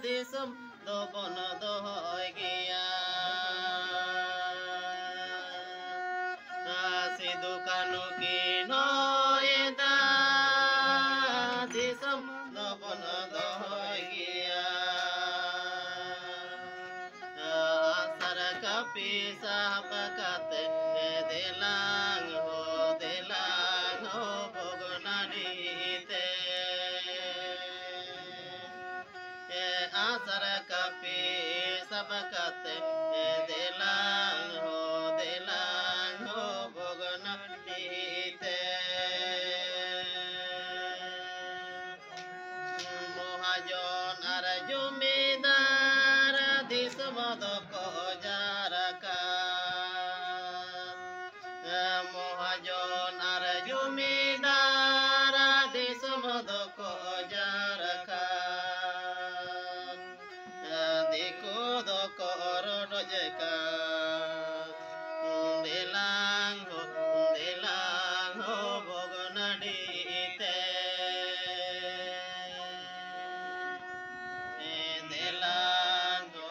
ᱫᱤᱥᱚᱢ ᱫᱚᱵᱚᱱ ᱫᱚᱦᱚᱭ ᱜᱮᱭᱟ᱾ ᱥᱤᱫᱩ ᱠᱟᱹᱱᱦᱩ ᱠᱤᱱ ᱦᱚᱭᱮᱫᱟ, ᱫᱤᱥᱚᱢ ᱫᱚᱵᱚᱱ ᱫᱚᱦᱚᱭ ᱜᱮᱭᱟ᱾ ᱟᱥᱟᱨ ᱠᱟᱹᱯᱤ ᱥᱟᱵ ᱠᱟᱛᱮ, ᱫᱮᱞᱟᱝ ᱦᱳ, ᱫᱮᱞᱟᱝ ᱦᱳ, ᱵᱷᱚᱜᱽᱱᱟᱰᱤ ᱛᱮ᱾ ᱟᱥᱟᱨ ᱠᱟᱹᱯᱤ ᱥᱟᱵ ᱠᱟᱛᱮ, ᱫᱮᱞᱟᱝ ᱦᱳ, ᱫᱮᱞᱟᱝ ᱦᱳ, ᱵᱷᱚᱜᱽᱱᱟᱰᱤ ᱛᱮ᱾ ᱢᱚᱦᱟᱡᱚᱱ ᱟᱨ ᱡᱚᱢᱤᱫᱟᱨ ᱫᱤᱥᱚᱢ ᱫᱚᱠᱚ ᱡᱟᱨᱠᱟ᱾ ᱢᱚᱦᱟᱡᱚᱱ ᱟᱨ ᱡᱚᱢᱤᱫᱟᱨ ᱫᱤᱥᱚᱢ ᱫᱚᱠᱚ ᱡᱟᱨᱠᱟ᱾ ᱫᱤᱠᱩ ᱫᱚᱠᱚ ᱨᱚᱰᱚᱡ ᱠᱟᱱ, ᱫᱮᱞᱟᱝ ᱦᱳ, ᱫᱮᱞᱟᱝ ᱦᱳ ᱵᱷᱚᱜᱽᱱᱟᱰᱤ ᱛᱮ᱾ ᱫᱮᱞᱟᱝ ᱦᱳ,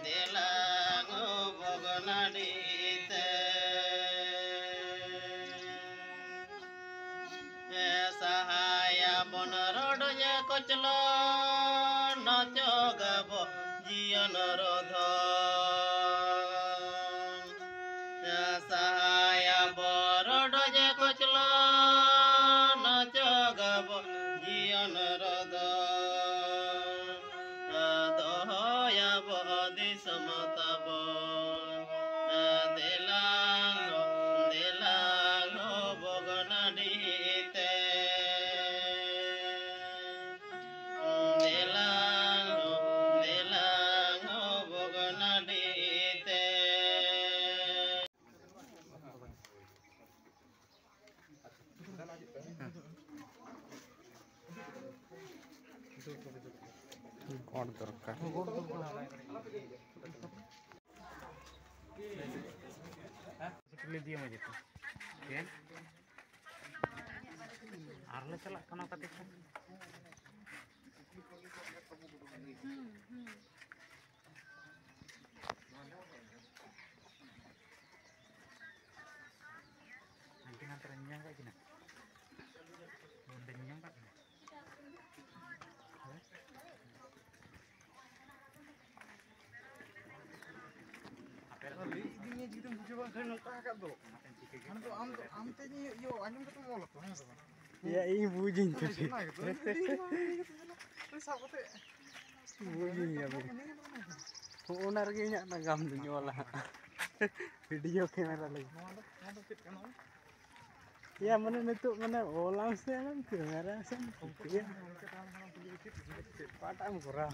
ᱫᱮᱞᱟᱝ ᱦᱳ ᱵᱷᱚᱜᱽᱱᱟᱰᱤ ᱛᱮ᱾ ᱥᱟᱦᱟᱭᱟᱵᱚᱱ ᱨᱚᱰᱚᱡ ᱠᱚᱪᱞᱚᱱ, ᱚᱪᱚᱜᱟᱵᱚ ᱡᱤᱭᱚᱱ ᱨᱚᱫᱷᱚᱱ᱾ ᱥᱟᱦᱟᱭᱟᱵᱚ ᱨᱚᱰᱚᱡ ᱠᱚᱪᱞᱚᱱ, ᱚᱪᱚᱜᱟᱵᱚ ᱡᱤᱭᱚᱱ ᱨᱚᱫᱷᱚᱱ᱾ ᱫᱚᱦᱚᱭᱟᱵᱚ ᱫᱤᱥᱚᱢ ᱛᱟᱵᱚᱱ᱾ ᱫᱮᱞᱟᱝ ᱦᱳ, ᱫᱮᱞᱟᱝ ᱦᱳ ᱵᱷᱚᱜᱽᱱᱟᱰᱤ ᱛᱮ᱾ ᱫᱮᱞᱟᱝ ᱦᱳ, ᱫᱮᱞᱟᱝ ᱦᱳ ᱵᱷᱚᱜᱽᱱᱟᱰᱤ ᱛᱮ᱾ ᱜᱚᱲ ᱫᱚᱨᱠᱟᱨ᱾ ᱛᱩᱞᱟᱹ ᱫᱤᱭᱮ ᱢᱟ ᱡᱚᱛᱚ᱾ ᱪᱮᱫ? ᱟᱨᱞᱮ ᱪᱟᱞᱟᱜ ᱠᱟᱱᱟ ᱚᱠᱟ ᱛᱮᱪᱚ᱾ ᱦᱟᱱᱛᱮ ᱱᱟᱛᱮ ᱨᱮ ᱧᱟᱢ ᱠᱟᱜ ᱠᱤᱱᱟ᱾ ᱚᱸᱰᱮ ᱧᱟᱢ ᱠᱟᱜ ᱠᱤᱱᱟ᱾ ᱟᱯᱮ ᱫᱚ ᱞᱟᱹᱭ ᱤᱫᱤᱧᱟ ᱡᱩᱫᱤᱢ ᱵᱩᱡᱷᱟᱹᱣ ᱵᱟᱝ ᱠᱷᱟᱱ ᱱᱚᱝᱠᱟ ᱟᱠᱟᱫ ᱫᱚ᱾ ᱚᱱᱟ ᱫᱚ ᱟᱢ ᱫᱚ, ᱟᱢ ᱛᱮ ᱤᱭᱟᱹ ᱟᱸᱡᱚᱢ ᱠᱟᱛᱮᱢ ᱚᱞ ᱟᱛᱚ, ᱦᱮᱸ ᱥᱮ ᱵᱟᱝ? ᱭᱟ, ᱤᱧ ᱵᱩᱡᱽ ᱤᱧ ᱛᱚ᱾ ᱚᱱᱟ ᱜᱮᱛᱚ, ᱞᱟᱹᱭ ᱤᱫᱤᱧᱟ, ᱤᱭᱟᱹ ᱠᱟᱛᱮ ᱧᱮᱞᱟ᱾ ᱚᱱᱟ ᱥᱟᱵ ᱠᱟᱛᱮ ᱵᱩᱡᱽ ᱤᱧ ᱧᱟᱢᱟ᱾ ᱦᱚᱸᱜᱼᱚ ᱚᱱᱟ ᱨᱮᱜᱮ ᱤᱧᱟᱹᱜ ᱱᱟᱜᱟᱢ ᱫᱚᱧ ᱚᱞᱟ ᱦᱟᱸᱜ᱾ ᱵᱷᱤᱰᱤᱭᱳ ᱠᱮᱢᱮᱨᱟ ᱞᱟᱹᱜᱤᱫ᱾ ᱱᱚᱣᱟ ᱫᱚ, ᱱᱚᱣᱟ ᱫᱚ ᱪᱮᱫ ᱠᱟᱱᱟ? ᱭᱟ, ᱢᱟᱱᱮ ᱱᱤᱛᱚᱜ ᱢᱟᱱᱮ ᱚᱞᱟᱢ ᱥᱮ ᱟᱢᱮᱢ ᱠᱮᱢᱮᱨᱟ ᱥᱮᱢ ᱪᱤᱠᱟᱹᱭᱟ? ᱚᱠᱟᱴᱟᱜ ᱮᱢ ᱠᱚᱨᱟᱣᱟ?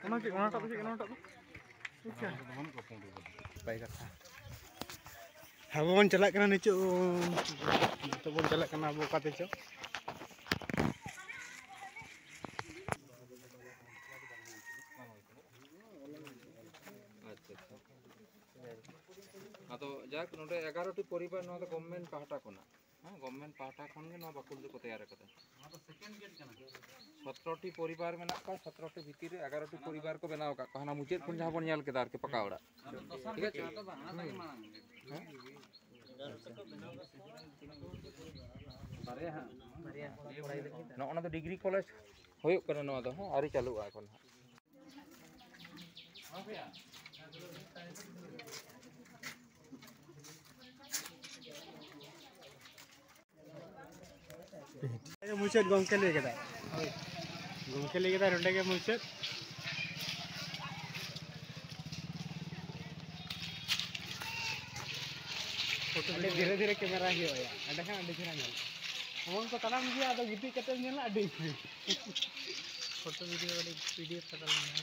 ᱚᱱᱟ ᱪᱮᱫ, ᱚᱱᱟᱴᱟᱜ ᱫᱚ ᱪᱮᱫ ᱠᱟᱱᱟ, ᱚᱱᱟᱴᱟᱜ ᱫᱚ? ᱱᱟᱯᱟᱭ ᱠᱟᱛᱷᱟ᱾ ᱟᱵᱚ ᱵᱚᱱ ᱪᱟᱞᱟᱜ ᱠᱟᱱᱟ ᱱᱤᱛᱚᱜ, ᱱᱤᱛᱚᱜ ᱵᱚᱱ ᱪᱟᱞᱟᱜ ᱠᱟᱱᱟ ᱟᱵᱚ ᱚᱠᱟ ᱛᱮᱪᱚ᱾ ᱟᱪᱪᱷᱟ, ᱟᱪᱪᱷᱟ᱾ ᱟᱫᱚ ᱡᱟᱠ, ᱱᱚᱰᱮ ᱮᱜᱟᱨᱚ ᱴᱤ ᱯᱚᱨᱤᱵᱟᱨ ᱱᱚᱣᱟ ᱫᱚ ᱜᱚᱵᱷᱢᱮᱱᱴ ᱯᱟᱦᱴᱟ ᱠᱷᱚᱱᱟᱜ, ᱦᱮᱸ, ᱜᱚᱵᱷᱢᱮᱱᱴ ᱯᱟᱦᱴᱟ ᱠᱷᱚᱱ ᱜᱮ ᱱᱚᱣᱟ ᱵᱟᱠᱩᱞ ᱫᱚᱠᱚ ᱛᱮᱭᱟᱨ ᱟᱠᱟᱫᱟ᱾ ᱱᱚᱣᱟ ᱫᱚ ᱥᱮᱠᱮᱱᱰ ᱜᱮᱴ ᱠᱟᱱᱟ᱾ ᱥᱚᱛᱨᱚ ᱴᱤ ᱯᱚᱨᱤᱵᱟᱨ ᱢᱮᱱᱟᱜ ᱠᱚᱣᱟ, ᱥᱚᱛᱨᱚ ᱴᱤ ᱵᱷᱤᱛᱤᱨ ᱨᱮ ᱮᱜᱟᱨᱚ ᱴᱤ ᱯᱚᱨᱤᱵᱟᱨ ᱠᱚ ᱵᱮᱱᱟᱣ ᱟᱠᱟᱫ ᱠᱚᱣᱟ, ᱦᱟᱱᱟ ᱢᱩᱪᱟᱹᱫ ᱠᱷᱚᱱ ᱡᱟᱦᱟᱸ ᱵᱚᱱ ᱧᱮᱞ ᱠᱮᱫᱟ ᱟᱨᱠᱤ, ᱯᱟᱠᱟ ᱚᱲᱟᱜ᱾ ᱴᱷᱤᱠ ᱟᱪᱷᱮ? ᱦᱮᱸ? ᱵᱟᱨᱭᱟ ᱦᱟᱸᱜ᱾ ᱱᱚᱜᱼᱚ ᱱᱟ ᱫᱚ ᱰᱤᱜᱽᱨᱤ ᱠᱚᱞᱮᱡᱽ ᱦᱩᱭᱩᱜ ᱠᱟᱱᱟ, ᱱᱚᱣᱟ ᱫᱚ, ᱦᱮᱸ, ᱟᱹᱣᱨᱤ ᱪᱟᱹᱞᱩᱜᱼᱟ ᱮᱠᱷᱚᱱ ᱦᱟᱸᱜ᱾ ᱢᱩᱪᱟᱹᱫ ᱜᱚᱢᱠᱮ ᱞᱟᱹᱭ ᱠᱮᱫᱟ᱾ ᱦᱳᱭ᱾ ᱜᱚᱢᱠᱮ ᱞᱟᱹᱭ ᱠᱮᱫᱟ ᱱᱚᱸᱰᱮ ᱜᱮ ᱢᱩᱪᱟᱹᱫ᱾ ᱟᱹᱰᱤ ᱫᱷᱤᱨᱮ ᱫᱷᱤᱨᱮ ᱠᱮᱢᱮᱨᱟ ᱦᱩᱭᱩᱜᱼᱟ, ᱮᱸᱰᱮᱠᱷᱟᱱ ᱟᱹᱰᱤ ᱪᱮᱦᱨᱟ ᱧᱮᱞᱚᱜᱼᱟ᱾ ᱮᱢᱚᱱ ᱠᱚ ᱛᱟᱲᱟᱢ ᱤᱫᱤᱭᱟ, ᱟᱫᱚ ᱜᱤᱛᱤᱡ ᱠᱟᱛᱮᱢ ᱧᱮᱞᱟ, ᱟᱹᱰᱤ ᱯᱷᱳᱴᱳ ᱵᱷᱤᱰᱤᱭᱳ ᱟᱹᱰᱤ ᱯᱤ ᱰᱤ ᱮᱯ ᱠᱟᱛᱮ ᱞᱮ ᱧᱮᱞᱟ᱾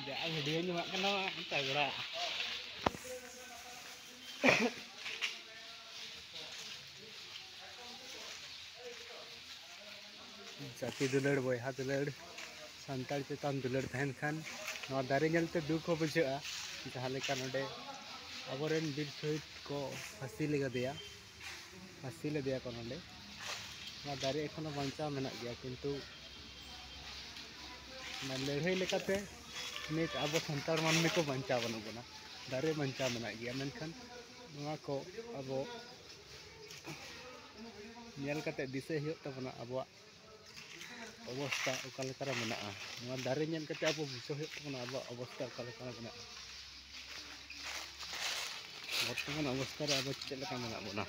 ᱡᱟ ᱵᱷᱤᱰᱤᱭᱳᱧ ᱮᱢᱟᱜ ᱠᱟᱱᱟ, ᱛᱟᱜᱽᱲᱟ᱾ ᱡᱟᱹᱛᱤ ᱫᱩᱞᱟᱹᱲ, ᱵᱚᱭᱦᱟ ᱫᱩᱞᱟᱹᱲ, ᱥᱟᱱᱛᱟᱲ ᱪᱮᱛᱟᱱ ᱫᱩᱞᱟᱹᱲ ᱛᱟᱦᱮᱱ ᱠᱷᱟᱱ, ᱱᱚᱣᱟ ᱫᱟᱨᱮ ᱧᱮᱞᱛᱮ ᱫᱩᱠ ᱦᱚᱸ ᱵᱩᱡᱷᱟᱹᱜᱼᱟ᱾ ᱡᱟᱦᱟᱸ ᱞᱮᱠᱟ ᱱᱚᱰᱮ ᱟᱵᱚᱨᱮᱱ ᱵᱤᱨ ᱥᱚᱦᱤᱫ ᱠᱚ ᱯᱷᱟᱹᱥᱤ ᱞᱮᱫᱮᱭᱟ, ᱯᱷᱟᱹᱥᱤ ᱞᱮᱫᱮᱭᱟ ᱠᱚ ᱱᱚᱰᱮ᱾ ᱱᱚᱣᱟ ᱫᱟᱨᱮ ᱮᱠᱷᱚᱱᱳ ᱵᱟᱧᱪᱟᱣ ᱢᱮᱱᱟᱜ ᱜᱮᱭᱟ, ᱠᱤᱱᱛᱩ ᱚᱱᱟ ᱞᱟᱹᱲᱦᱟᱹᱭ ᱞᱮᱠᱟᱛᱮ ᱱᱤᱛ ᱟᱵᱚ ᱥᱟᱱᱛᱟᱲ ᱢᱟᱹᱱᱢᱤ ᱠᱚ ᱵᱟᱧᱪᱟᱣ ᱵᱟᱹᱱᱩᱜ ᱵᱚᱱᱟ᱾ ᱫᱟᱨᱮ ᱵᱟᱧᱪᱟᱣ ᱢᱮᱱᱟᱜ ᱜᱮᱭᱟ, ᱢᱮᱱᱠᱷᱟᱱ ᱱᱚᱣᱟ ᱠᱚ ᱟᱵᱚ ᱧᱮᱞ ᱠᱟᱛᱮ ᱫᱤᱥᱟᱹᱭ ᱦᱩᱭᱩᱜ ᱛᱟᱵᱚᱱᱟ, ᱟᱵᱚᱣᱟᱜ ᱚᱵᱚᱥᱛᱟ ᱚᱠᱟ ᱞᱮᱠᱟᱨᱮ ᱢᱮᱱᱟᱜᱼᱟ᱾ ᱱᱚᱣᱟ ᱫᱟᱨᱮ ᱧᱮᱞ ᱠᱟᱛᱮ ᱟᱵᱚ ᱵᱩᱡᱷᱟᱹᱣ ᱦᱩᱭᱩᱜ ᱛᱟᱵᱚᱱᱟ ᱟᱵᱚᱣᱟᱜ ᱚᱵᱚᱥᱛᱟ ᱚᱠᱟ ᱞᱮᱠᱟᱨᱮ ᱢᱮᱱᱟᱜᱼᱟ, ᱵᱚᱨᱛᱚᱢᱟᱱ ᱚᱵᱚᱥᱛᱟ ᱨᱮ ᱟᱵᱚ ᱪᱮᱫ ᱞᱮᱠᱟ ᱢᱮᱱᱟᱜ ᱵᱚᱱᱟ᱾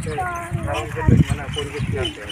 ᱥᱮ ᱜᱷᱟᱨᱚᱸᱡᱽ ᱨᱮ ᱠᱟᱹᱡ ᱢᱟᱱᱮ ᱯᱚᱨᱤᱵᱮᱥ ᱧᱮᱞᱛᱮ?